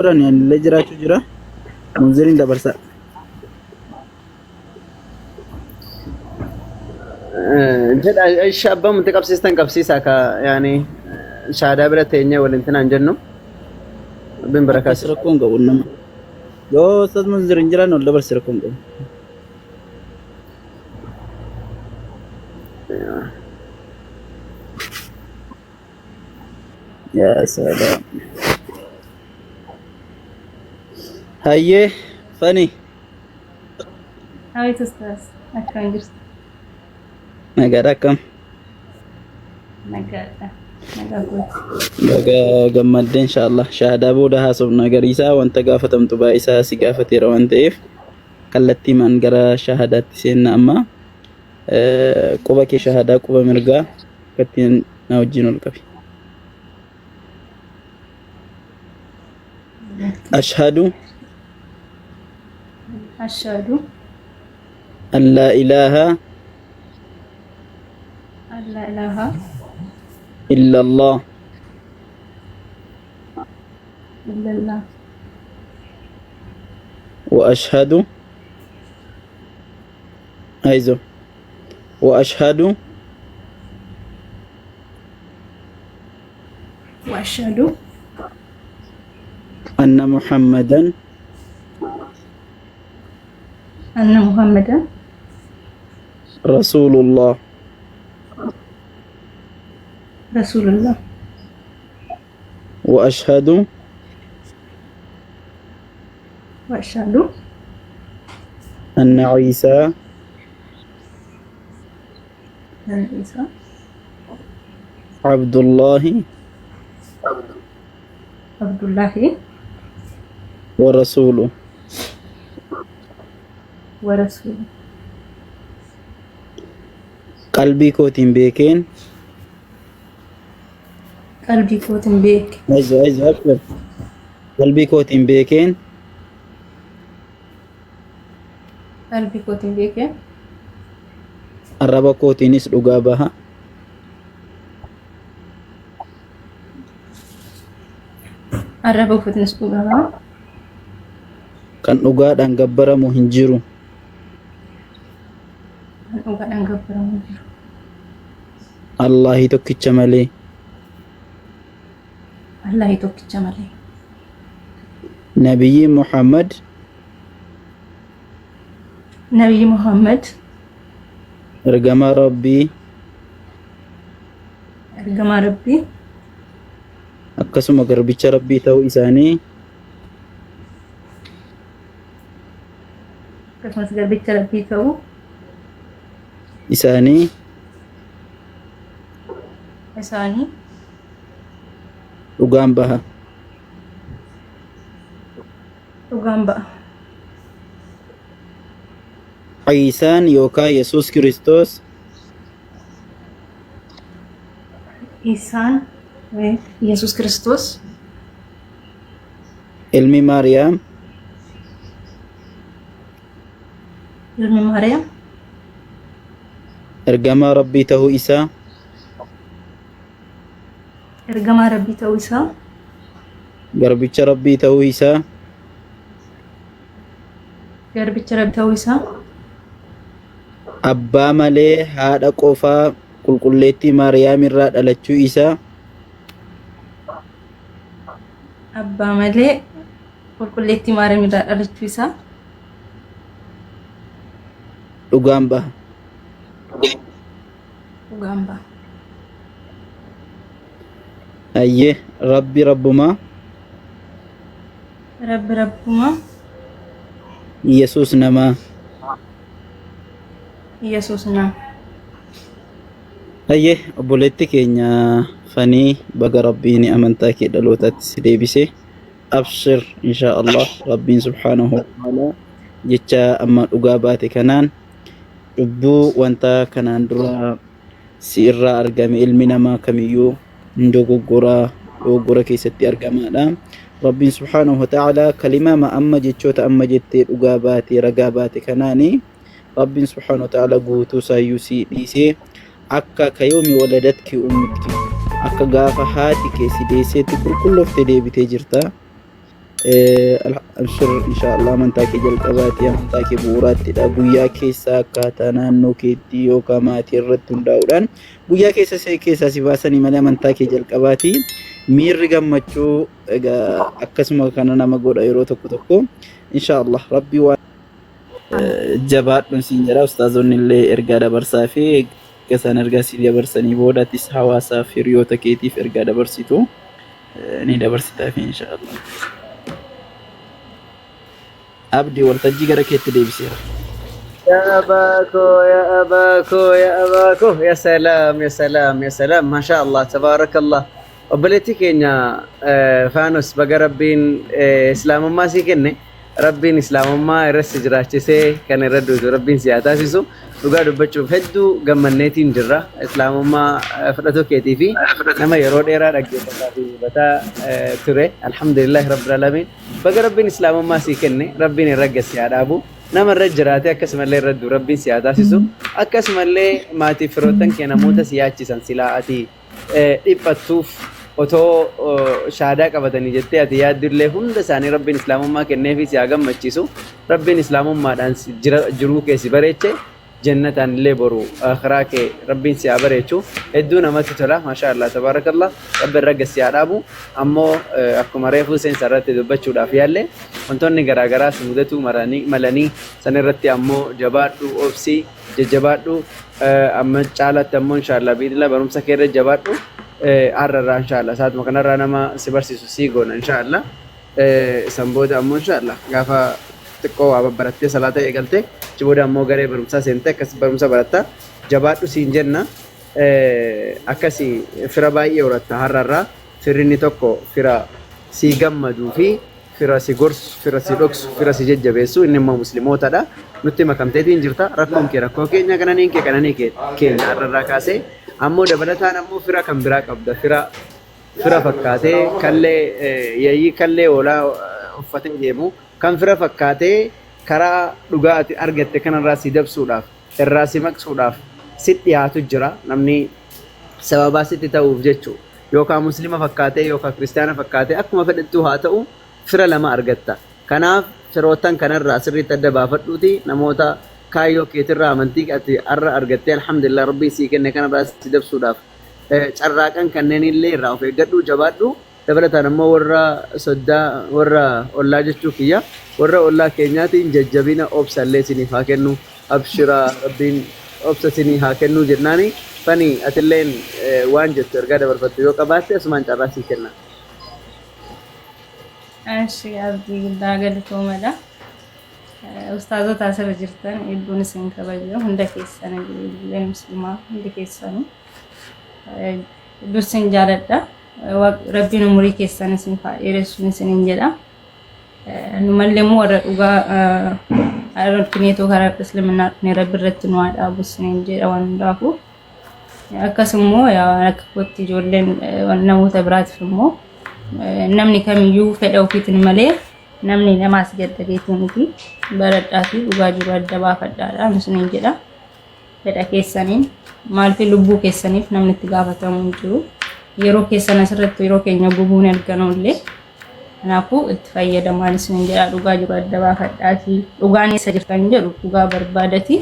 Godhan anillee jiraachuu jira. Munziriin dabarsaa. Jedha isha abbaa murtii qabsiistan qabsiisaa ka yaani shaadaa bira teenyee waliin tinaan jennu rabbiin barakaa Akkas rakkoon qabu nama. Yoo Ustaz Munzir hin jiran ol dabarsi rakkoon qabu. Yaa salaam. Hayyee fani Abeet ustaaz akkam jirtu? Nagaadha akkam? Nagaadha. Nagaa kooti. Baga gammaddee inshaallah. Shaahadaa booda haasofna gariisaa wanta gaafatamtu baay'isaa si gaafateera waan ta'eef kallattiimaan gara shaahadaatti seenna amma. Quba kee shahadaa quba mirgaa akkattiin na wajjin ol qabi. Ashhadu Ashhadu an laa ilaaha an laa ilaaha illallah illallah wa ashhadu Aizo. Wa ashhadu wa ashhadu anna Muhammadan anna Muhammadan Rasulullah. Rasulullah. Wa ashhadu Wa ashhadu anna Iisaa anna Iisaa Abdullaahi Abdullaahi wa rasuuluh. Wa rasuuluh. Qalbii kootiin beekeen Qalbii kootiin beeke. Aizo, aizo, abshir. Qalbii kootiin beekeen Qalbii kootiin beekeen. Arraba kootiinis dhugaa baha. Arraba kootiinis dhugaa baha. Kan dhugaadhaan gabbaramu hin jiru. Kan dhugaadhaan gabbaramu hin jiru. Allaahii tokkicha malee. Allaahii tokkicha malee. Nabiyyi Muhammad. Nabiyyi Muhammad. Ergamaa Rabbii. Ergamaa Rabbii. Akkasuma garbicha Rabbii ta'uu isaanii. Akkasumas garbicha Rabbii ta'uu. Isaanii. Isaanii. Dhugaan baha. Dhugaan ba'a. Iisaan yookaan Yesuus Kiristoos. Iisaan Yesuus Kiristoos. Ilmi Maariyaam. Ilmi Maariyaam. Ergamaa Rabbii ta'uu isaa. Ergamaa Rabbii ta'uu isaa. Garbicha Rabbii ta'uu isaa. Garbicha Rabbii ta'uu isaa. Abbaa malee haadha qofaa qulqulleettii Maariyaam irraa dhalachuu isaa. Abbaa malee qulqulleettii Maariyaam irraa dhalachuu isaa. Dhugaan baha. Dhugaan baha. Hayyee Rabbi Rabbumaa. Rabbi Rabbumaa. Yesuus namaa. Yesuus nama. Hayyee obboleetti keenya fanii baga Rabbiin amantaa kee dhalootaatti si deebise. Abshir inshaa Allah Rabbiin subhaanahu wa ta'ala jecha amma dhugaa baate kanaan cubbuu wanta kanaan dura si irraa argame ilmi namaa kamiyyuu hin dogoggora dogoggora keessatti argamaadha. Rabbiin subhaanahu wa ta'ala kalimaa ma amma jechoota amma jettee dhugaa baate ragaa baate kanaani Rabbiin subhaanahu wa ta'ala guutuu isaayyuu si dhiisee akka kayoomi waladatki ummiki akka gaafa haati kee si deesseetti qulqulloofte deebitee jirta. Abshir inshallah amantaa kee jalqabaati amantaa kee bu'uuraattidha. Guyyaa keessa akkaataa naannoo keetti yookaan maatii irratti hundaa'uudhaan guyyaa keessa keessaa si baasanii malee amantaa kee jalqabaati. Miirri gammachuu egaa akkasuma kana nama godha yeroo tokko tokko. Inshallah rabbi waan jabaadhuun siin jedha. Ustaazonni illee ergaa dabarsaa fi erga isaan ergaa sii dabarsanii booda atis hawaasaaf hiriyoota keetiif ergaa dabarsitu ni dabarsitaaf inshallah. Abdi waltajjii gara keetti deebiseera. يا أباكو يا أباكو يا أباكو، يا سلام يا سلام يا سلام، ما شاء الله تبارك الله. Obboleettii keenya Faanus, baga Rabbiin islaamummaa sii kenne. Rabbiin islaamummaa irratti jiraachisee kan irra duutu Rabbiin si haa taasisu. Dhugaa dubbachuuf hedduu gammanneetiin jirra. Islaamummaa fudhatuu keetii fi nama yeroo dheeraa dhaggeeffataa fi hubataa ture. Alhamdulillahi Rabbil Alamiin. Baga Rabbiin islaamummaa sii kenne, Rabbiin irra si haa dhaabu. Nama irra jiraate akkasumallee irra du'u Rabbiin si haa taasisu. Akkasumallee maatii firoottan kee namoota si yaachisan silaa ati dhiphattuuf otoo shaadaa qabatanii jettee ati yaaddullee hunda isaanii Rabbiin islaamummaa kenneefi si haa gammachiisu. Rabbiin islaamummaadhaan jiruu kee si bareeche, jannataan illee boru akhiraa kee Rabbiin si haa bareechu. Hedduu namatti tola. Maashaa Allah tabaarakallah. Rabbi irra si haa dhaabu. Ammoo akkuma reefuu seensa irratti dubbachuudhaaf yaalle wantoonni garaagaraa si mudatuu malanii san irratti ammoo jabaadhu, obsii, jajjabaadhu. Amma caalatti ammoo inshaallah biidila barumsa kee irra jabaadhu. Har'arraa inshaallah saatuma kanarraa nama si barsiisu sii goona inshaallah. San booda ammoo inshaallah gaafa xiqqoo waa babbarattee salaata eegalte achi booda ammoo garee barumsaa seentee akkas barumsa baratta. Jabaadhu siin jenna. Akkasi fira baay'ee horatta har'arraa. Firri inni tokko fira si gammaduu fi fira si gorsu, fira si dhoksu, fira si jajjabeessu, inni immoo musliimootadha. Nutti makamteetiin jirta. Rakkoon kee rakkoo keenya, qananiin kee qananii keenya har'arraa kaasee. Ammoo dabalataan ammoo fira kan biraa qabda. Fira fakkaatee kallee yayyii kallee hoolaa uffatee deemu kan fira fakkaatee karaa dhugaa ati argatte kanarraa si dabsuudhaaf irraa si maqsuudhaaf si dhiyaatu jira. Namni sababaa sitti ta'uuf jechuu yookaan muslima fakkaatee yookaan kiristaana fakkaatee akkuma fedhettuu haa ta'u fira lama argatta. Kanaaf firoottan kanarraa sirriitti adda baafadhuuti namoota kaayyoo keetirraa amantii ati har'a argattee alhamdulillah Rabbiin sii kenne kanarraa si dabsuudhaaf carraaqan kanneen illee irraa of eeggadhu, jabaadhu. Dabalataan ammoo warra soddaa, warra ollaa jechuu kiyya, warra ollaa keenyaatiin jajjabina obsa illee isiniif haa kennu. Abshiraa, Rabbiin obsa isinii haa kennu jennaani. Fani, atilleen waan jettu ergaa dabarfattu yoo qabaatte asumaan carraa sii kenna. Eshi, Abdii, guddaa galatoomadha. Ustaazota asirra jirtan hedduun isin kabaja, hunda keessan, ijoolleen musliimaa hundi keessanuu dursin jaaladha. Rabbiin umurii keessan isin haa dheeressuun isiniin jedha. Numallee immoo warra dhugaa argineetoo karaa islaminaa dhufnee Rabbi irratti nu haa dhaabu isiniin jedha waan hundaafuu. Akkasuma akka kootti ijoolleen namoota biraatiif immoo namni kamiyyuu fedha ofiitiin malee namni namaas gaddabeetii miti. Baradhaa fi dhugaa jiru adda baafadhaadha isiniin jedha. Fedha keessaniin maaliif lubbuu keessaniif namni itti gaafatamu hin jiru. Yeroo keessan asirratti yeroo keenya gubuun erganullee kanaafuu itti fayyadamaan isiniin jedha. Dhugaa jiru adda baafadhaatii dhugaan eessa jirtan jedhu dhugaa barbaadati.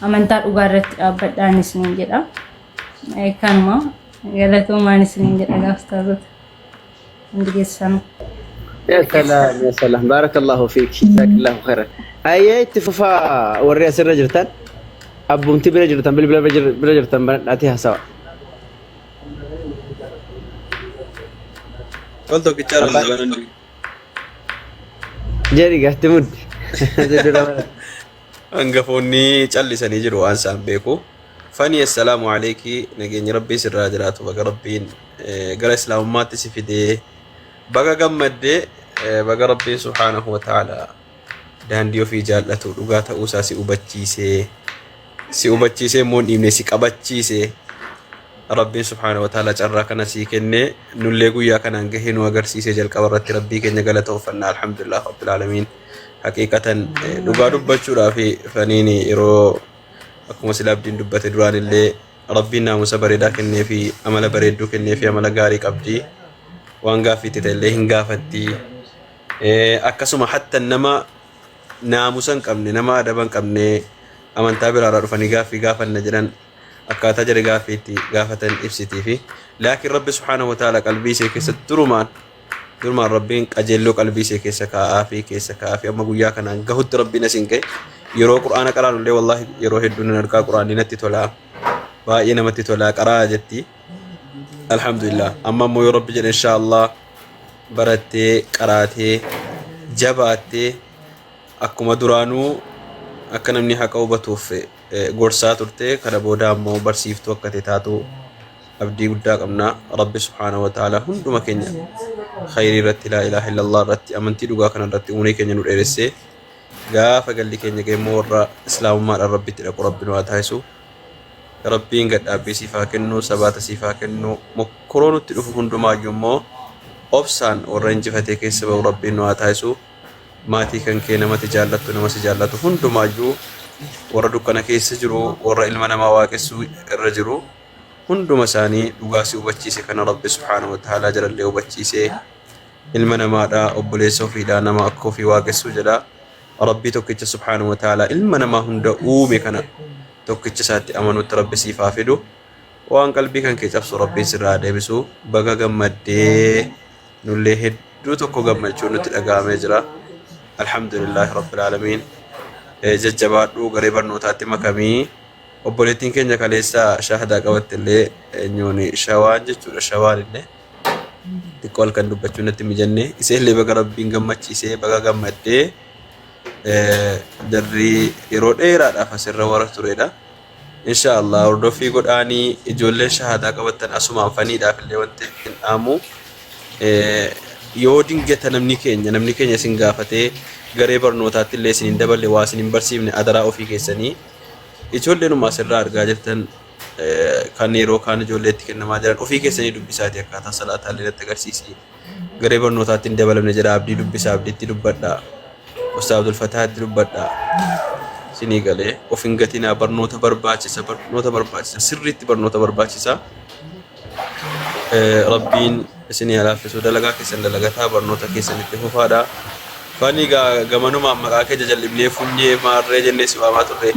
Amantaa dhugaa irratti dhaabbadhaan isiniin jedha. Kanuma, galatoomaan isiniin jedha gaaftaatota hundi keessanuu. يا سلام يا سلام، بارك الله فيك، جزاك الله خيرا. Ayyee, itti fufaa warri asirra jirtan, abbumti bira jirtan, bilbila bira jirtan banadhaatii haasawa. Ol tokkicha Abbaan irra. Jedhi gaatti muddi. Dura bara. Hangafoonni callisanii jiru waan isaan beeku. Fani, assalaamu aleeki, nageenya Rabbii sirraa jiraatu. Baga Rabbiin gara islaamummaatti si fidee, baga gammaddee, baga Rabbiin subhaanahu wa ta'ala daandii ofii jaallatu dhugaa ta'uusaa si hubachiisee, si hubachiisee immoo hin dhiibne, si qabachiisee. Rabbiin subhaanahu wa ta'ala carraa kana sii kennee nullee guyyaa kanaan gahee nu agarsiisee jalqaba irratti Rabbii keenya galatooffanna. Alhamdulillah rabbil aalamiin. Haqiiqatan dhugaa dubbachuudhaaf faniin yeroo akkuma sila Abdiin dubbate duraan illee Rabbiin naamusa bareedaa kennee fi amala bareedduu kennee fi amala gaarii qabdi. Waan gaaffiitti ta'e illee hin gaafatti. Akkasuma hatta nama naamusa hin qabne, nama adaba hin qabne, amantaa biraarraa dhufanii gaaffii gaafanna jedhan akkaataa jara gaaffii itti gaafatan ibsitii fi laakiin Rabbi subhaanahu wa ta'ala qalbii ishee keessa durumaan durumaan Rabbiin qajeelloo qalbii ishee keessa kaa'aa fi keessa kaa'aa fi amma guyyaa kanaan gahutti Rabbiin asiin ga'e. Yeroo qur'aana qaraan illee wallaahi yeroo hedduu nan argaa, qur'aanni natti tolaa, baay'ee namatti tolaa, qaraa jetti. Alhamdulillah, amma immoo yoo Rabbi jedhe insha Allah barattee qaraatee jabaattee akkuma duraanuu akka namni haqa hubatuuf gorsaa turte, kana booda ammoo barsiiftuu akka ta'e taatu abdii guddaa qabna. Rabbi subhaanahu wa ta'ala hunduma keenya khayrii irratti, laa ilaaha illallah irratti, amantii dhugaa kana irratti umurii keenya nu dheeressee gaafa galli keenya ga'e immoo warra islaamummaadhaan Rabbitti dhaqu Rabbi nu haa taasisu. Rabbiin gadhaabbii siif haa kennu, sabaata siif haa kennu, mokkoroo nutti dhufu hundumaayyuu immoo obsaan warra injifatee keessa ba'u Rabbiin nu haa taasisu. Maatii kan kee, namati jaallattu, nama si jaallatu hundumaayyuu, warra dukkana keessa jiru, warra ilma namaa waaqessuu irra jiru hunduma isaanii dhugaa si hubachiise kana Rabbi subhaanahu wa ta'aalaa jalallee hubachiisee ilma namaadha, obboleessa ofiidha, nama akka ofii waaqessuu jedha. Rabbii tokkicha subhaanahu wa ta'aalaa ilma namaa hunda uume kana tokkicha isaatti amanuutti Rabbi siif haa fidu. Waan qalbii kan kee cabsu Rabbiin sirraa haa deebisu. Baga gammaddee, nullee hedduu tokko gammachuu nutti dhaga'amee jira. Alhamdulillaahi Rabbil Aalamiin. Jajjabaadhu, garee barnootaatti makamii. Obboleettiin keenya kaleessa shaahadaa qabatte illee eenyuun shawaan jechuudha, shawaan illee xiqqoo halkan dubbachuu natti mijanne, isee illee baga Rabbiin gammachiisee, baga gammaddee. Jarri yeroo dheeraadhaaf asirra warra turedha. Insha Allah hordoffii godhaanii ijoolleen shahaadaa qabattan asumaan faniidhaaf illee wanti hin dhaamu. Yoo dingata namni keenya isin gaafatee garee barnootaatti illee isin hin daballe, waa isin hin barsiifne, adaraa ofii keessanii ijoolleenuma asirraa argaa jirtan kan yeroo kaan ijoolleetti kennamaa jiran ofii keessanii dubbisaati akkaataa salaataa illee natti agarsiisi. Garee barnootaatti hin dabalamne jedha, abdii dubbisa, abdiitti dubbadha. Ustaaz Abdul Fatahaatti dubbadha. Isinii galee, of hin gatinaa, barnoota barbaachisa, barnoota barbaachisa, sirriitti barnoota barbaachisa. Rabbiin isinii haa laaffisu, dalagaa keessan dalagataa barnoota keessan itti fufaadha. Fani gamanumaan maqaa kee jajallifnee funyee maarree jennee si waamaa turre.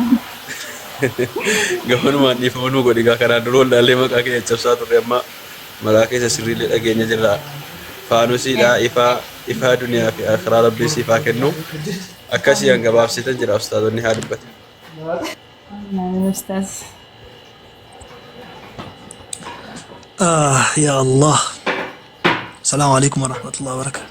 Gamanumaan dhiifama nuu godhi gaa, kanaan dura wallaallee maqaa kee caccabsaa turre, amma maqaa keessa sirriillee dhageenya jirra. Faanusiidha, ifaa ifaa duniyaa fi akhiraa Rabbiin siif haa kennu. Akkasii hanga gabaabsitan jira, ustaazonni haa dubbatan. Amiin ustaaz. Ah, ya Allah. Salaamu alaikum warahmatullahi wabarakatuh.